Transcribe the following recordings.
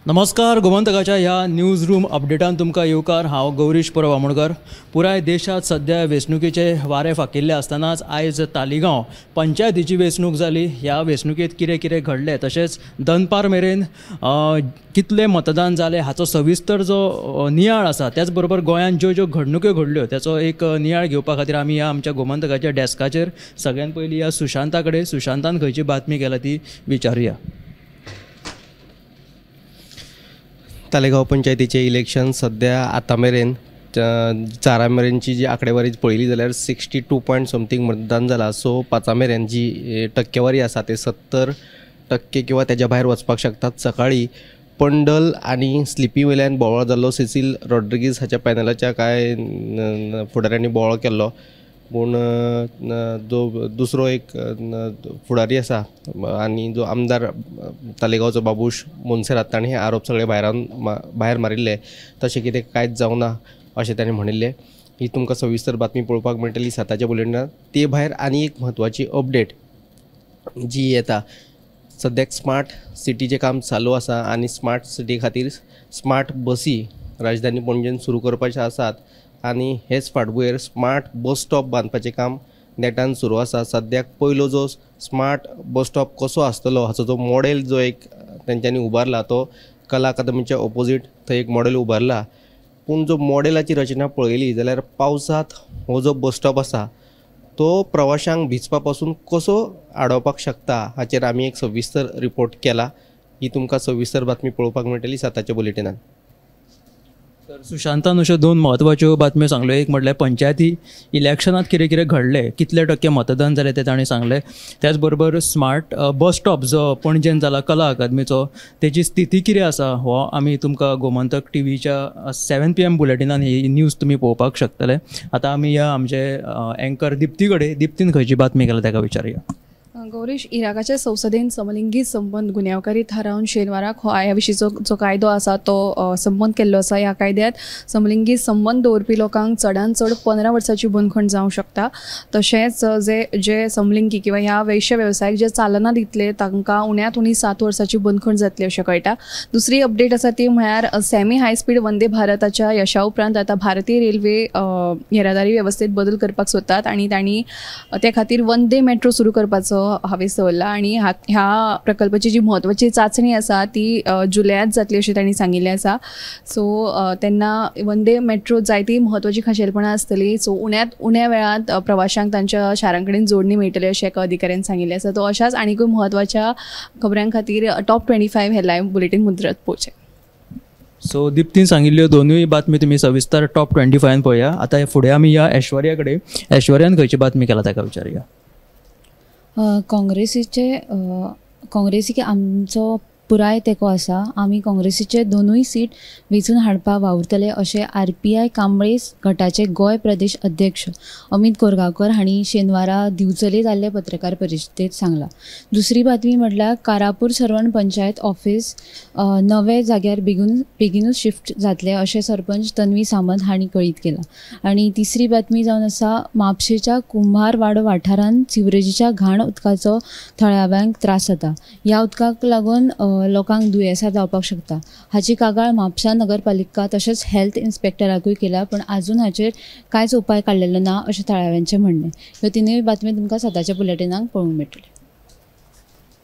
नमस्कार, गोमंतकाच्या ह्या news room अपडेटान तुमकां येवकार. हांव गौरीश परब आमोणकर. पुराय देशांत सद्या वेंचणुकेचे वारे फाकिल्ले आसतनाच आयज तालिगांव पंचायतीची वेंचणूक जाली. ह्या वेंचणुकेंत कितें कितें घडलें तशेंच दनपार मेरेन कितलें मतदान जालें हाचो सविस्तर जो नियाळ आसा, त्याच बरोबर गोंयांत ज्यो ज्यो घडणुक्यो घडल्यो त्याचो एक नियाळ घेवपा खातीर आमी ह्या आमच्या गोमंतकाच्या डेस्काचेर सगळ्यान पयलीं ह्या सुशांता कडेन, सुशांतान खंयची बातमी केला ती विचारुया. तालेगांव पंचायतीचें इलेक्शन सद्या आतां मेरेन 4 मेरेनची जी आंकडेवारी पळयली जाल्यार 62 पॉयंट समथींग मतदान जालां. सो 5 मेरेन जी टक्केवारी आसा ते 70% किंवा तेज्या भायर वचपाक शकतात. सकाळी पंडल आनी स्लिपी वयल्यान बोवाळ जाल्लो. सिसील रॉड्रिगीज हाच्या पॅनलाच्या कांय फुडाऱ्यांनी बोवाळ केल्लो, पूण जो दुसरो एक फुडारी आसा आनी जो आमदार तालेगांवचो बाबूश मोन्सेरात ताणें हे आरोप सगळे भायर मारिल्ले. तशें कितें कांयच जावना अशें ताणें म्हणिल्लें. ही तुमकां सविस्तर बातमी पळोवपाक मेळटली 7च्या बुलेटिनांत. ते भायर आनी एक म्हत्वाची अपडेट जी येता, सद्याक स्मार्ट सिटीचें काम चालू आसा आनी स्मार्ट सिटी खातीर स्मार्ट बसी राजधानी पणजेन सुरू करपाचे आसात आनी हेच फाटभुंयेर स्मार्ट बस स्टॉप बांदपाचें काम नेटान सुरू आसा. सद्याक पयलो जो स्मार्ट बस स्टॉप कसो आसतलो हाचो जो मॉडेल जो एक तेंच्यांनी उबारला तो कला अकादमीच्या ओपोजीट थंय एक मॉडेल उबारला. पूण जो मॉडेलाची रचना पळयली जाल्यार पावसांत हो जो बस स्टॉप आसा तो प्रवाशांक भिजपा पासून कसो आडोवपाक शकता हाचेर आमी एक सविस्तर रिपोर्ट केला. ही तुमकां सविस्तर बातमी पळोवपाक मेळटली 7च्या बुलेटिनान. तर सुशांतान अश्यो दोन म्हत्वाच्यो बातम्यो सांगल्यो. एक म्हटल्यार पंचायती इलेक्शनांत कितें कितें घडलें, कितले टक्के मतदान जालें तें ताणें सांगलें. त्याच बरोबर स्मार्ट बस स्टॉप जो पणजेन जाला कला अकादमीचो तेजी स्थिती कितें आसा हो आमी तुमकां गोमंतक टीव्हीच्या 7 PM बुलेटिनान ही न्यूज तुमी पळोवपाक शकतले. आतां आमी ह्या आमचे एंकर दिप्ती कडेन, दिप्तीन खंयची बातमी केला ताका विचारुया. गौरीश, इराकाच्या संसदेन समलिंगी संबंद गुन्यांवकारी थारावन शेनवाराक हो ह्या विशींचो जो कायदो आसा तो संबंद केल्लो आसा. ह्या कायद्यांत समलिंगी संबंद दवरपी लोकांक चडान चड 15 वर्सांची बंदखण जावंक शकता. तशेंच जे जे समलिंगी किंवा ह्या वैश्य वेवसायाक जे चालना दितले तांकां उण्यांत उणी 7 वर्सांची बंदखण जातली अशें कळटा. दुसरी अपडेट आसा ती म्हळ्यार सेमी हाय स्पीड वंदे भारताच्या यशा उपरांत आतां भारतीय रेल्वे येरादारी वेवस्थेत बदल करपाक सोदतात आनी तांणी ते खातीर वंदे मेट्रो सुरू करपाचो हावेस दवरला आनी ह्या प्रकल्पाची जी म्हत्वाची चांचणी आसा ती जुलयांत जातली अशें तांणी सांगिल्लें आसा. सो तेन्ना वंदे मेट्रो जायती म्हत्वाची खाशेलपणां आसतली. सो उण्यांत उण्या वेळांत प्रवाशांक तांच्या शारां कडेन जोडणी मेळटली अशें एका अधिकाऱ्यान सांगिल्लें आसा. तो अशाच आनीकूय म्हत्वाच्या खबरां खातीर टॉप 25 हे लायव्ह बुलेटीन मुद्रत पळोवचें. सो दिप्तीन सांगिल्ल्यो दोनूय बातमी तुमी सविस्तर टॉप 25 पळया. आतां फुडें आमी ह्या ऐश्वर्या कडेन, ऐश्वर्यान खंयची बातमी केला ताका विचारुया. काँग्रेसीक आमचो पुराय तेंको आसा. आमी काँग्रेसीचे दोनूय सीट वेंचून हाडपाक वावुरतले अशें RPI Kambli गटाचे गोंय प्रदेश अध्यक्ष अमित कोरगांवकर हांणी शेनवारा दिवचले जाल्ले पत्रकार परिशदेंत सांगलां. दुसरी बातमी म्हटल्यार कारापूर सर्वण पंचायत ऑफिस नवे जाग्यार बेगीनूच शिफ्ट जातले अशें सरपंच तन्वी सामंत हांणी कळीत केलां. आनी तिसरी बातमी जावन आसा म्हापशेच्या कुंभारवाडो वाठारांत सिवरेजीच्या घाण उदकाचो थळाव्यांक त्रास जाता. ह्या उदकाक लागून लोकांक दुयेंसां जावपाक शकता. हाची कागाळ म्हापसा नगरपालिका तशेंच हेल्थ इन्स्पेक्टराकूय केल्या, पूण आजून हाचेर कांयच उपाय काडलेलो ना अशें थळाव्यांचें म्हणणें. ह्यो तिनूय बातमी तुमकां 7च्या बुलेटिनाक पळोवंक मेळटल्यो.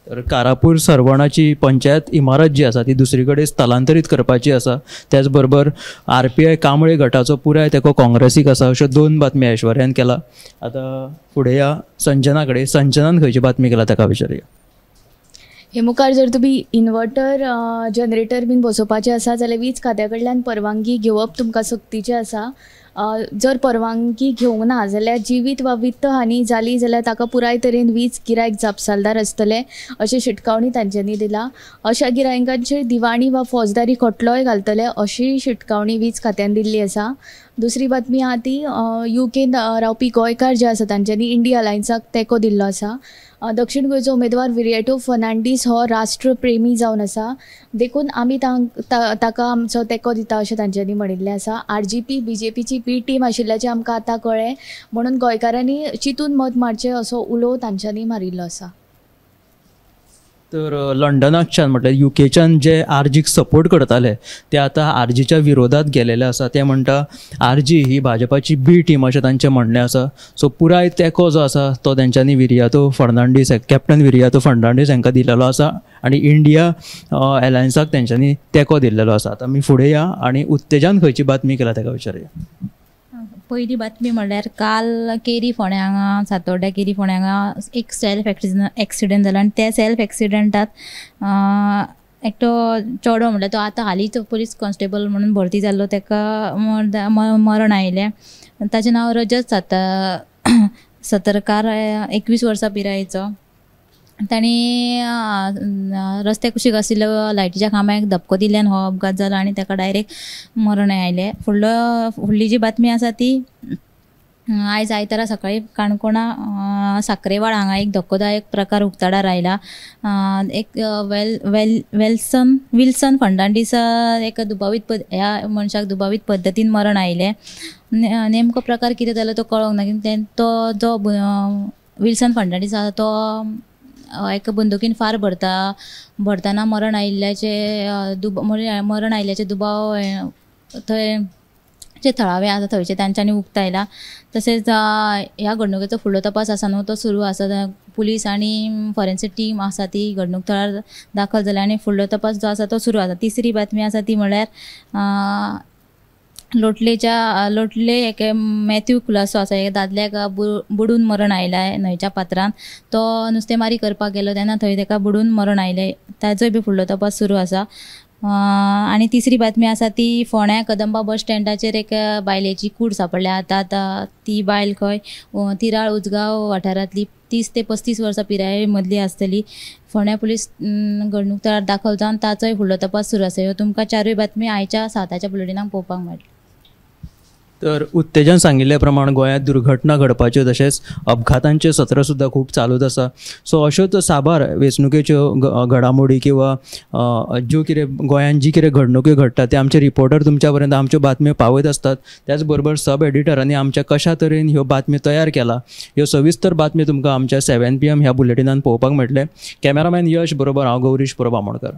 तर कारापूर सर्वणाची पंचायत इमारत जी आसा ती दुसरी कडेन स्थलांतरीत करपाची आसा. त्याच बरोबर RPI Kamble गटाचो पुराय तेंको काँग्रेसीक आसा अश्यो दोन बातमी ऐश्वर्यान केला. आतां फुडें या संजना कडेन, संजनान खंयची बातमी केला ताका विचारुया. हे मुखार जर तुमी इन्वर्टर जनरेटर बीन बसोवपाचें आसा जाल्यार वीज खात्या कडल्यान परवानगी घेवप तुमकां सक्तीचें आसा. जर परवानगी घेवंक ना जाल्यार जिवीत वा वित्त हानी जाली जाल्यार ताका पुराय तरेन वीज गिरायक जापसालदार आसतले अशी शिटकावणी तांच्यांनी दिला. अशा गिरायकांचेर दिवाणी वा फौजदारी खटलोय घालतले अशी शिटकावणी वीज खात्यान दिल्ली आसा. दुसरी बातमी आहा ती युकेन रावपी गोंयकार जे आसा तांच्यांनी इंडिया अलायन्साक तेंको दिल्लो आसा. दक्षिण गोंयचो उमेदवार विरिएटो फर्नांडीस हो राष्ट्रप्रेमी जावन आसा, देखून आमी ताका आमचो तेंको दिता अशें तांच्यांनी म्हणिल्लें आसा. RGP BJPची बी टीम आशिल्ल्याचें आमकां आतां कळ्ळें, म्हणून गोंयकारांनी चिंतून मत मारचें असो उलो तांच्यांनी मारिल्लो आसा. तर लंडनाच्यान म्हटल्यार युकेच्यान जे आरजीक सपोर्ट करताले ते आतां आरजीच्या विरोधात गेलेले आसा. ते म्हणटा आरजी ही भाजपाची बी टीम अशें तांचें म्हणणें आसा. सो पुराय तेंको जो आसा तो तेंच्यांनी विरियातो फर्नांडीस, कॅप्टन विरियातो फर्नांडीस हांकां दिलेलो आसा आनी इंडिया एलायन्साक तेंच्यांनी तेंको दिल्लेलो आसा. आतां आमी फुडें या आनी उत्तेजान खंयची बातमी केला ताका विचारुया. पयली बातमी म्हणल्यार काल केरी फोंड्या हांगा, सातोड्ड्या केरी फोंड्या हांगा एक सेल्फ एक्सिडंट जालो आनी त्या सेल्फ एक्सिडंटात एकटो चेडो म्हणल्यार तो आतां हालींच पुलीस कॉन्स्टेबल म्हणून भरती जाल्लो, ताका मरण आयलें. ताचें नांव रजत सतरकार, 21 वर्सां पिरायेचो. ताणें रस्त्या कुशीक आशिल्ल्या लायटीच्या खांब्याक धपको दिल्ल्यान हो अपघात जालो आनी ताका डायरेक्ट मरण आयलें. फुडली जी बातमी आसा ती आयज आयतारा सकाळीं काणकोणा साखरेवाड हांगा एक धक्कोदायक प्रकार उक्ताडार आयला. एक विल्सन फर्नांडीस एक दुबावीत ह्या मनशाक दुबावीत पद्दतीन मरण आयलें. नेमको प्रकार कितें जालो तो कळोंक ना, कित्याक तो जो विल्सन फर्नांडीस आसा तो एक बंदुकीन फार भरतना मरण आयिल्ल्याचे मरण आयिल्ल्याचे दुबाव थंय जे थळावे आसा थंयचे तांच्यांनी उक्तायला. तशेंच ह्या घडणुकेचो फुडलो तपास आसा न्हू तो सुरू आसा. पुलीस आनी फॉरेन्सीक टीम आसा ती घडणूक थळार दाखल जाल्या आनी फुडलो तपास जो आसा तो सुरू आसा. तिसरी बातमी आसा ती म्हळ्यार लोटले एके मॅथ्यू कुलासो आसा, एका दादल्याक बुडून मरण आयलां न्हंयच्या पात्रान. तो नुस्तेमारी करपाक गेलो तेन्ना थंय ताका बुडून मरण आयलें, ताजोय बी फुडलो तपास सुरू आसा. आनी तिसरी बातमी आसा ती फोंड्या कदंबा बस स्टँडाचेर एक बायलेची कूड सांपडल्या. आतां ती बायल खंय तिराळ उजगांव वाठारांतली 30 ते 35 वर्सां पिराये मदली आसतली. फोंड्या पुलीस घडणूक थळार दाखल जावन ताचोय फुडलो तपास सुरू आसा. ह्यो तुमकां चारूय बातमी आयच्या 7च्या बुलेटिनाक पळोवपाक मेळटल्यो. तर उत्तेजन सांगिल्ले प्रमाण गोंयांत दुर्घटना घडपाच्यो तशेंच अपघातांचे सत्र सुद्दां खूब चालूच आसा. सो अश्योच साबार वेंचणुकेच्यो घडामोडी किंवा ज्यो कितें गोंयांत जी कितें घडणुक्यो घडटा ते आमचे रिपोर्टर तुमच्या पर्यंत आमच्यो बातम्यो पावयत आसतात. त्याच बरोबर सब एडिटरांनी आमच्या कशा तरेन ह्यो बातम्यो तयार केला ह्यो सविस्तर बातम्यो तुमकां आमच्या 7 PM ह्या बुलेटिनान पळोवपाक मेळटले. कॅमेरामॅन यश बरोबर हांव गौरीश परब आमोणकर.